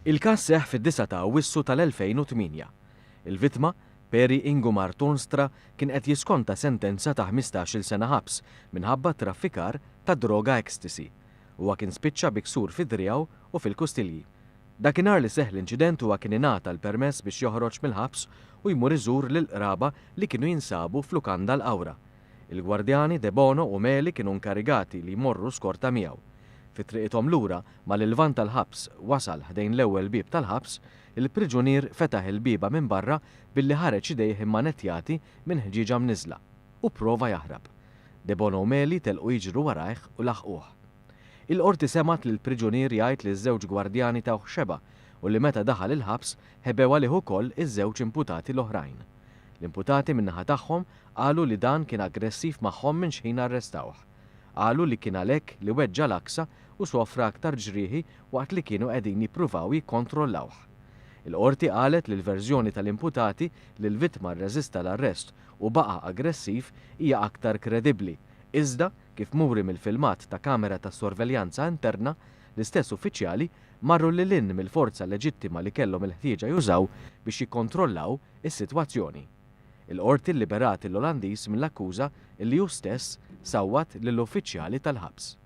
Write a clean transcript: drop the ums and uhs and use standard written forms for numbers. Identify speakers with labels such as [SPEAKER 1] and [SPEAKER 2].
[SPEAKER 1] Il-każ seħħ fid-disgħa ta' Awwissu tal-2008. Il-vittma, Peri Ingumar Toornstra, kien qed jiskonta sentenza ta' 15-il sena ħabs minħabba traffikar ta' droga ecstasy. Huwa kien spiċċa bi ksur fi driegħu u fil-kustilji. Dakinhar li seħħ l-inċident huwa kien ingħata l-permess biex joħroġ mill-ħabs u jmur iżur lill-qraba li kienu jinsabu f'lukanda l-Qawra. Il-gwardjani Debono u Meli kienu nkarigati li jmorru skorta miegħu. Fi triqithom lura, malli l-vann tal-ħabs wasal ħdejn l-ewwel bieb tal-ħabs, il-priġunier fetaħ il-bieba minn barra billi ħareġ idejh immanettjati minn ħġieġa mniżżla, u pprova jaħrab. Debono u Meli telqu jiġru warajh u laħquh. Il-Qorti semgħet lill-priġunier jgħid li ż-żewġ gwardjani tawh xebgħa u li meta daħal il-ħabs ħebew għalih ukoll iż-żewġ imputati l-oħrajn. L-imputati min-naħa tagħhom qalu li dan kien aggressiv magħhom minn x'ħin arrestawh. Qalu li kien għalhekk li weġġa' l-għaksa u sofra aktar ġrieħi waqt li kienu qegħdin jippruvaw jikkontrollawh. Il-Qorti qalet li l-verżjoni tal-imputati li l-vittma rreżista l-arrest u baqa' aggressiv hija aktar kredibbli, iżda, kif muri mill-filmat ta' kamera tas-sorveljanza interna, l-istess uffiċjali marru lil hinn mill-forza leġittima li kellhom il-ħtieġa jużaw biex jikkontrollaw is-sitwazzjoni. Il-Qorti lliberat lill-Olandiż mill-akkuża li hu stess sawwat lill-uffiċjali tal-ħabs.